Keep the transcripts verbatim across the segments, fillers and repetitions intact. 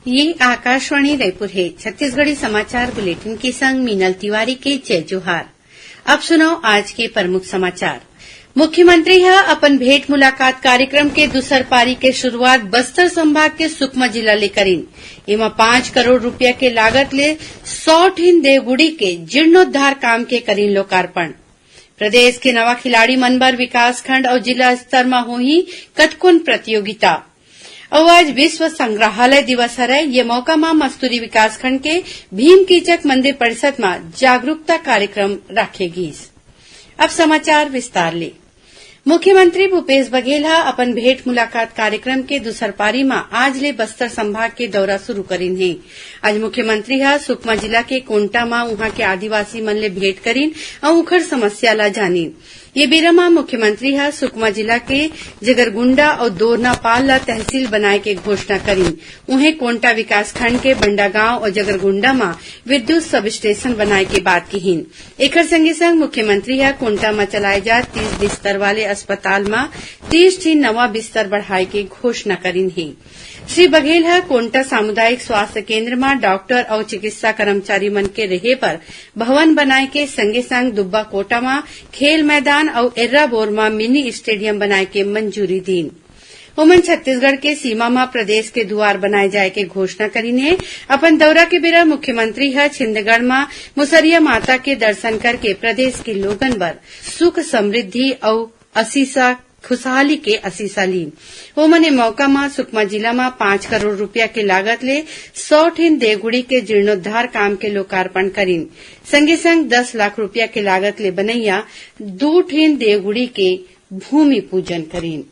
ये आकाशवाणी रायपुर हे। छत्तीसगढ़ी समाचार बुलेटिन के संग मीनल तिवारी के जय जोहार। अब सुनव आज के प्रमुख समाचार। मुख्यमंत्री ह अपन भेंट मुलाकात कार्यक्रम के दूसर पारी के शुरुआत बस्तर संभाग के सुकमा जिला ले करिन। एमा पाँच करोड़ रुपया के लागत ले सौ ठिन देवगुड़ी के जीर्णोद्धार काम के करिन लोकार्पण। प्रदेश के नवा खिलाड़ी मन बर विकासखंड अउ जिला स्तर म होही कतकोन प्रतियोगिता। अउ आज विश्व संग्रहालय दिवस हरय। ये मौका म मस्तूरी विकासखंड के भीम कीचक मंदिर परिसर म जागरूकता कार्यक्रम राखे गीस। अब समाचार विस्तार ले। मुख्यमंत्री भूपेश बघेल ह अपन भेंट मुलाकात कार्यक्रम के दूसर पारी म आज ले बस्तर संभाग के दौरा शुरू करिन हे। आज मुख्यमंत्री ह सुकमा जिला के कोंटा म उहां के आदिवासी मन ले भेंट करिन अउ उखर समस्या ला जानिन। ये बेरा म मुख्यमंत्री ह सुकमा जिला के जगरगुंडा अउ दोरनापाल ला तहसील बनाए के घोषणा करिन। उहें, कोंटा विकासखंड के बंडागांव अउ जगरगुंडा म विद्युत सब स्टेशन बनाए के बात किहिन। एखर संगे संग मुख्यमंत्री ह कोंटा म चलाए जात तीस बिस्तर वाले अस्पताल म तीस ठिन नवा बिस्तर बढ़ाए के घोषणा करिन हे। श्री बघेल ह कोंटा सामुदायिक स्वास्थ्य केंद्र म डॉक्टर अउ चिकित्सा कर्मचारी मन के रेहे बर भवन बनाए के संगे संग दुब्बा कोटा म खेल मैदान अउ एर्राबोर म मिनी स्टेडियम बनाए के मंजूरी दीन। ओमन छत्तीसगढ़ के सीमा म प्रदेश के दुवार बनाए जाए के घोषणा करिन हे। अपन दौरा के बेरा मुख्यमंत्री ह छिंदगढ़ म मुसरिया माता के दर्शन करके प्रदेश के लोगन बर सुख समृद्धि अउ असीसा खुशहाली के असीसा लीन। ओमन ए मौका म सुकमा जिला म पाँच करोड़ रुपया के लागत ले सौ ठिन देवगुड़ी के जीर्णोद्धार काम के लोकार्पण करिन। संगे संग दस लाख रुपया के लागत ले बनैया दू ठिन देवगुड़ी के भूमि पूजन करिन।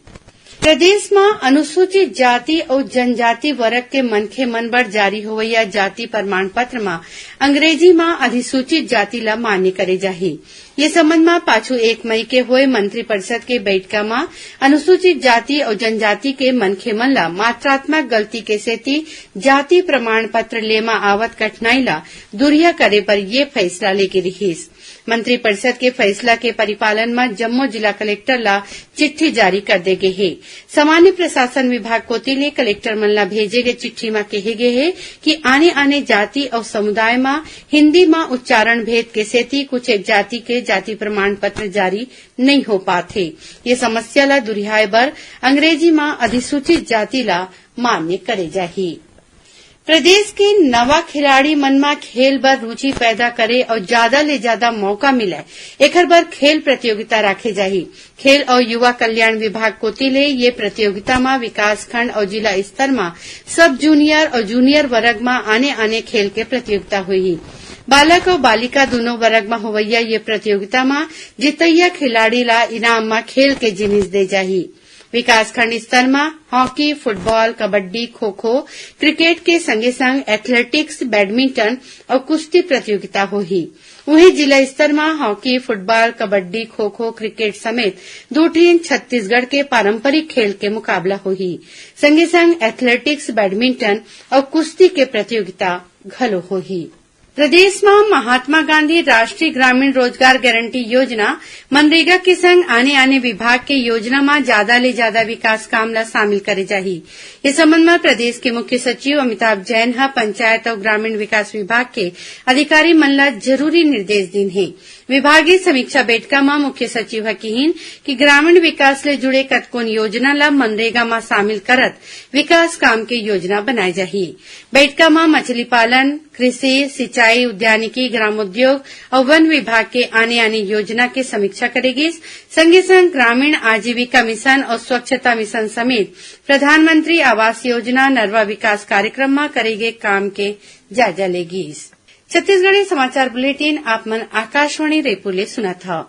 प्रदेश म अनुसूचित जाति अउ जनजाति वर्ग के मनखे मन बर जारी होवइया जाति प्रमाण पत्र म अंग्रेजी म अधिसूचित जाति ल मान्य करे जाही। ये संबंध म पाछू एक मई के होए मंत्रिपरिषद के बइठका म अनुसूचित जाति अउ जनजाति के मनखे मन ल मात्रात्मक गलती के सेती जाति प्रमाण पत्र ले म आवत कठिनाई ल दुरिहा करे बर ये फइसला लेगे रिहिस। मंत्रिपरिषद के फइसला के परिपालन म जम्मो जिला कलेक्टर ल चिट्ठी जारी कर दे गे हे। सामान्य प्रशासन विभाग कोति ले कलेक्टर मन ल भेजे गे चिट्ठी म केहे गे हे कि आने-आने जाति अउ समुदाय म हिंदी म उच्चारण भेद के सेती कुछ एक जाति के जाति प्रमाण पत्र जारी नइ हो पात हे। ये समस्या ल दुरिहाए बर अंग्रेजी म अधिसूचित जाति ल मान्य करे जाही। प्रदेश के नवा खिलाड़ी मन म खेल बर रुचि पैदा करे अउ जादा ले जादा मौका मिलय, एखर बर खेल प्रतियोगिता राखे जाही। खेल अउ युवा कल्याण विभाग कोति ले ये प्रतियोगिता म विकासखंड अउ जिला स्तर म सब जूनियर अउ जूनियर वर्ग म आने-आने खेल के प्रतियोगिता होही। बालक अउ बालिका दूनों वर्ग म होवइया ये प्रतियोगिता म जीतइया खिलाड़ी ल इनाम म खेल के जिनिस दे जाही। विकासखंड स्तर म hockey, football, kabaddi, kho kho, cricket के संगे-संग एथलेटिक्स, बैडमिंटन अउ कुश्ती प्रतियोगिता होही। उहें, जिला स्तर म hockey, football, kabaddi, kho kho, cricket समेत दू ठिन छत्तीसगढ़ के पारंपरिक खेल के मुकाबला होही। संगे-संग एथलेटिक्स, बैडमिंटन अउ कुश्ती के प्रतियोगिता घलो होही। प्रदेश म महात्मा गांधी राष्ट्रीय ग्रामीण रोजगार गारंटी योजना, मनरेगा के संग आने-आने विभाग के योजना म जादा ले जादा विकास काम ल शामिल करे जाही। ये संबंध म प्रदेश के मुख्य सचिव अमिताभ जैन ह पंचायत अउ ग्रामीण विकास विभाग के अधिकारी मन ल जरूरी निर्देश दीन हे। विभागीय समीक्षा बैठका म मुख्य सचिव ह किहिन कि ग्रामीण विकास ले जुड़े कतकोन योजना ल मनरेगा म शामिल करत विकास काम के योजना बनाए जाही। बैठका म मछली पालन, कृषि, सिंचाई, उद्यानिकी, ग्रामोद्योग अउ वन विभाग के आने-आने योजना के समीक्षा करे गिस। संगे-संग ग्रामीण आजीविका मिशन अउ स्वच्छता मिशन समेत प्रधानमंत्री आवास योजना, नरवा विकास कार्यक्रम म करे गे काम के जायजा ले गिस। छत्तीसगढ़ी समाचार बुलेटिन आप मन आकाशवाणी रायपुर ले सुनत हव।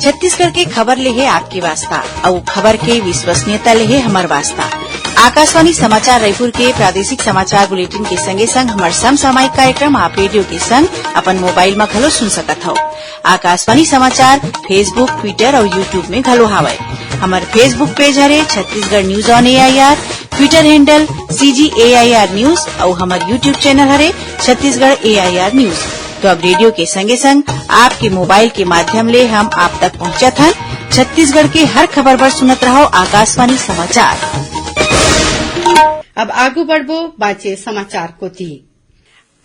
छत्तीसगढ़ के खबर ले हे आपके वास्ता, अउ खबर के विश्वसनीयता ले हे हमर वास्ता। आकाशवाणी समाचार रायपुर के प्रादेशिक समाचार बुलेटिन के संगे संग हमर समसामयिक कार्यक्रम आप रेडियो के संग अपन मोबाइल म घलो सुन सकत हव। आकाशवाणी समाचार Facebook, Twitter अउ YouTube में घलो हावय। हमर Facebook पेज हरे Chhattisgarh news on AIR, Twitter handle CG AIR news अउ हमर YouTube चैनल हरे छत्तीसगढ़ एआईआर न्यूज। तो अब रेडियो के संगे संग आपके मोबाइल के माध्यम ले हम आप तक पहुंचत हन। छत्तीसगढ़ के हर खबर बर सुनत रहव आकाशवाणी समाचार। अब आगू बढ़बो बाचे समाचार कोति।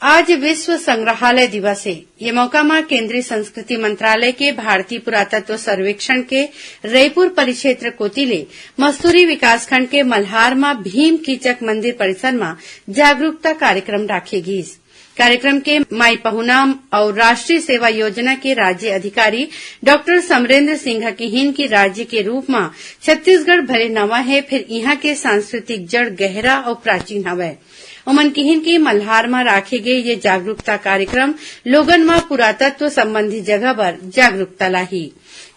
आज विश्व संग्रहालय दिवस हे। ये मौका म केंद्रीय संस्कृति मंत्रालय के भारतीय पुरातत्व सर्वेक्षण के रईपुर परिक्षेत्र कोति ले मस्तूरी विकासखंड के मल्हार म भीम कीचक मंदिर परिसर म जागरूकता कार्यक्रम राखे गीस। कार्यक्रम के माई पहुना अउ राष्ट्रीय सेवा योजना के राज्य अधिकारी डॉक्टर समरेंद्र सिंह ह किहिन कि राज्य के रूप म छत्तीसगढ़ भले नवा हे, फेर इहां के सांस्कृतिक जड़ गहरा अउ प्राचीन हवय। ओमन किहिन कि मल्हार म राखे गे ये जागरूकता कार्यक्रम लोगन म पुरातत्व संबंधी जगह बर जागरूकता लाही।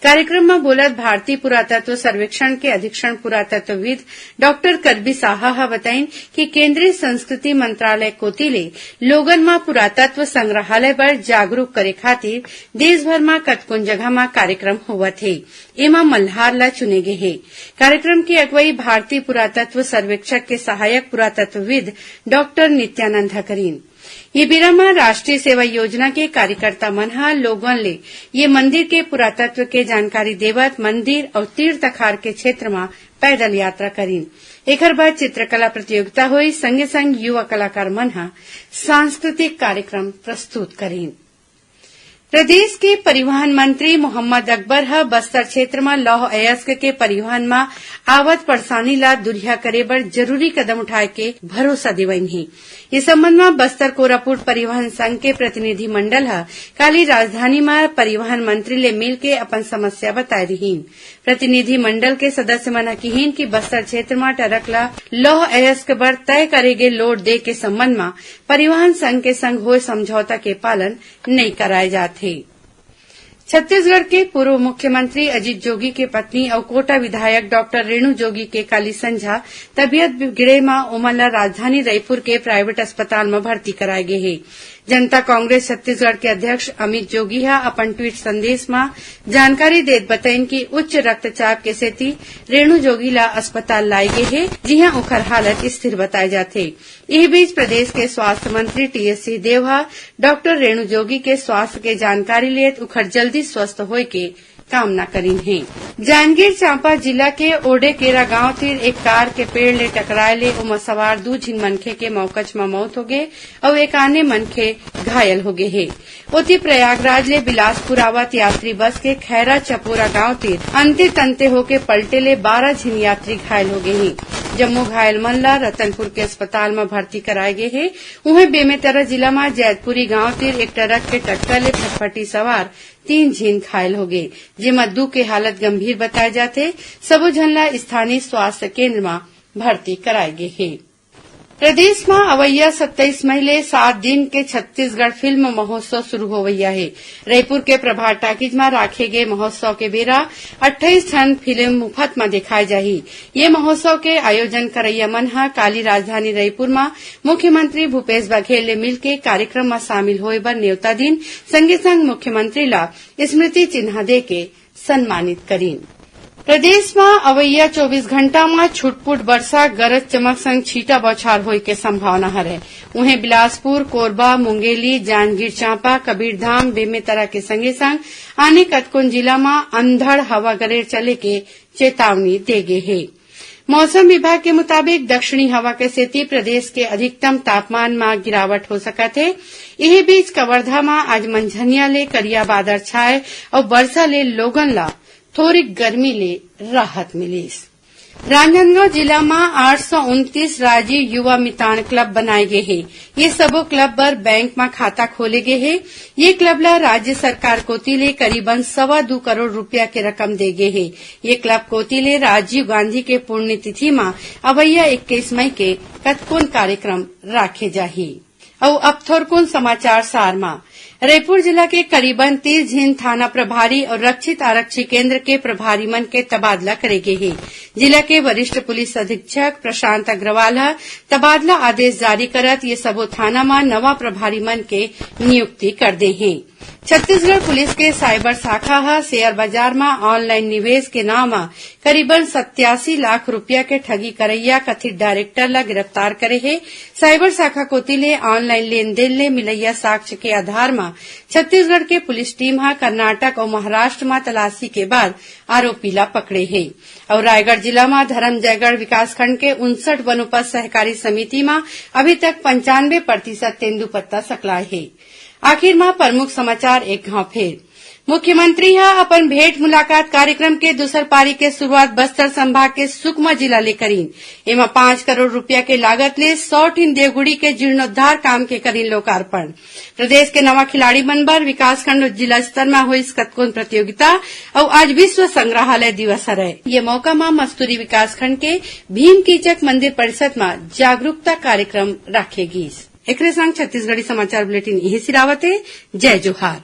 कार्यक्रम म बोलत भारतीय पुरातत्व सर्वेक्षण के अधीक्षण पुरातत्वविद डॉक्टर करबी साहा ह बताइन कि केंद्रीय संस्कृति मंत्रालय कोति ले लोगन म पुरातत्व संग्रहालय बर जागरूक करे खातिर देश भर म कतकोन जगह म कार्यक्रम होवत हे। एमा मल्हार ला चुने गे हे। कार्यक्रम के अगुवाई भारतीय पुरातत्व सर्वेक्षक के सहायक पुरातत्वविद डॉक्टर नित्यानंद ह करीन। ये बेरा म राष्ट्रीय सेवा योजना के कार्यकर्ता मन ह लोगन ले ये मंदिर के पुरातत्व के जानकारी देवत मंदिर अउ तीर तखार के क्षेत्र म पैदल यात्रा करीन। एखर बाद चित्रकला प्रतियोगिता होई, संगे संग युवा कलाकार मन ह सांस्कृतिक कार्यक्रम प्रस्तुत करीन। प्रदेश के परिवहन मंत्री मोहम्मद अकबर ह बस्तर क्षेत्र म लौह अयस्क के परिवहन म आवत परेशानी ला दुरिहा करे बर जरूरी कदम उठाए के भरोसा दिवइन हे। ये संबंध म बस्तर कोरापुट परिवहन संघ के प्रतिनिधि मंडल ह काली राजधानी म परिवहन मंत्री ले मिलके अपन समस्या बताए रिहीन। प्रतिनिधि मंडल के सदस्य मन ह किहीन कि बस्तर क्षेत्र म ट्रक ल लौह अयस्क बर तय करे गे लोड दे के संबंध म परिवहन संघ के संग होए समझौता के पालन नइ कराए जात हे। छत्तीसगढ़ के पूर्व मुख्यमंत्री अजीत जोगी के पत्नी अउ कोटा विधायक डॉक्टर रेणु जोगी के काली संझा तबीयत बिगड़े म ओमन ल राजधानी रईपुर के प्राइवेट अस्पताल म भर्ती कराए गे हे। जनता कांग्रेस छत्तीसगढ़ के अध्यक्ष अमित जोगी ह अपन ट्वीट संदेश म जानकारी देत बतइन कि उच्च रक्तचाप के सेती रेणु जोगी ल अस्पताल लाए गे हे, जिहां उखर हालत स्थिर बताए जाथे। इही बीच प्रदेश के स्वास्थ्य मंत्री टीएस सिंहदेव ह डॉक्टर रेणु जोगी के स्वास्थ्य के जानकारी लेत उखर जल्दी स्वस्थ होए के कामना करीन हे। जांजगीर चांपा जिला के ओडेकेरा गांव तीर एक कार के पेड़ ले टकराए ले ओमा सवार दू झिन मनखे के मौकच म मौत होगे अउ एक आने मनखे घायल होगे हे। ओती प्रयागराज ले बिलासपुर आवत यात्री बस के खैरा चपोरा गांव तीर अंते तंते होके पलटे ले बारह झिन यात्री घायल होगे हे। जम्मो घायल मन ल रतनपुर के अस्पताल म भर्ती कराए गे हे। उहें, बेमेतरा जिला म जैतपुरी गांव तीर एक ट्रक के टक्कर ले फटफटी सवार तीन झिन घायल होगे, जेमा दू के हालत गंभीर बताए जाथे। सबो झन ल स्थानीय स्वास्थ्य केंद्र म भर्ती कराए गे हे। प्रदेश म अवइया सत्ताईस मई ले सात दिन के छत्तीसगढ़ फिल्म महोत्सव शुरू होवइया हे। रईपुर के प्रभात टाकीज म राखे गे महोत्सव के बेरा अट्ठाईस ठन फिल्म मुफत म देखाए जाही। ये महोत्सव के आयोजन करइया मन ह काली राजधानी रईपुर म मुख्यमंत्री भूपेश बघेल ले मिलके कार्यक्रम म शामिल होए बर नेवता दिन, संगे संग मुख्यमंत्री ल स्मृति चिन्हा देके सम्मानित करीन। प्रदेश म अवइया चौबीस घंटा म छुटपुट बरसा, गरज चमक संग छींटा बौछार होए के संभावना हरय। उहें, बिलासपुर, कोरबा, मुंगेली, जांजगीर चांपा, कबीरधाम, बेमेतरा के संगे संग आने कतकोन जिला म अंधड़ हवा गरेर चले के चेतावनी दे गे हे। मौसम विभाग के मुताबिक, दक्षिणी हवा के सेती प्रदेश के अधिकतम तापमान म गिरावट हो सकत हे। इही बीच, कवर्धा म आज मंझनिया ले करिया बादर छाए अउ बरसा ले लोगन ल थोरिक गर्मी ले राहत मिलिस। राजनांदगांव जिला म आठ सौ उनतीस राजी युवा मितान क्लब बनाए गे हे। ये सबो क्लब बर बैंक म खाता खोले गे हे। ये क्लब ल राज्य सरकार कोति ले करीबन सवा दू करोड़ रुपया के रकम दे गे हे। ये क्लब कोति ले राजीव गांधी के पुण्यतिथि म अवइया इक्कीस मई के कतकोन कार्यक्रम राखे जाही। अउ अब थोरकुन समाचार सार म। रईपुर जिला के करीबन तीस झिन थाना प्रभारी अउ रक्षित आरक्षी केंद्र के प्रभारी मन के तबादला करे गे हे। जिला के वरिष्ठ पुलिस अधीक्षक प्रशांत अग्रवाल ह तबादला आदेश जारी करत ये सबो थाना म नवा प्रभारी मन के नियुक्ति कर दे हे। छत्तीसगढ़ पुलिस के साइबर शाखा ह शेयर बाजार म ऑनलाइन निवेश के नाव म करीबन सत्यासी लाख रूपिया के ठगी करइया कथित डायरेक्टर ल गिरफ्तार करे हे। साइबर शाखा कोति ले ऑनलाइन लेन देन ले मिलइया साक्ष्य के आधार म छत्तीसगढ़ के पुलिस टीम ह कर्नाटक अउ महाराष्ट्र म तलाशी के बाद आरोपी ल पकड़े हे। अउ रायगढ़ जिला म धरमजयगढ़ विकासखंड के उनसठ वनोपज सहकारी समिति म अभी तक पंचानवे प्रतिशत तेंदूपत्ता सकलाय हे। आखिर म प्रमुख समाचार एक घांव फेर। मुख्यमंत्री ह अपन भेंट मुलाकात कार्यक्रम के दूसर पारी के शुरुआत बस्तर संभाग के सुकमा जिला ले करीन। एमा पाँच करोड़ रूपिया के लागत ले सौ ठिन देवगुड़ी के जीर्णोद्धार काम के करीन लोकार्पण। प्रदेश के नवा खिलाड़ी मन बर विकासखंड अउ जिला स्तर म होइस कतकोन प्रतियोगिता। अउ आज विश्व संग्रहालय दिवस हरय। ये मौका म मस्तूरी विकासखंड के भीम कीचक मंदिर परिसर म जागरूकता कार्यक्रम राखे गीस। एकरे संग छत्तीसगढ़ी समाचार बुलेटिन इही सिरावत हे। जय जोहार।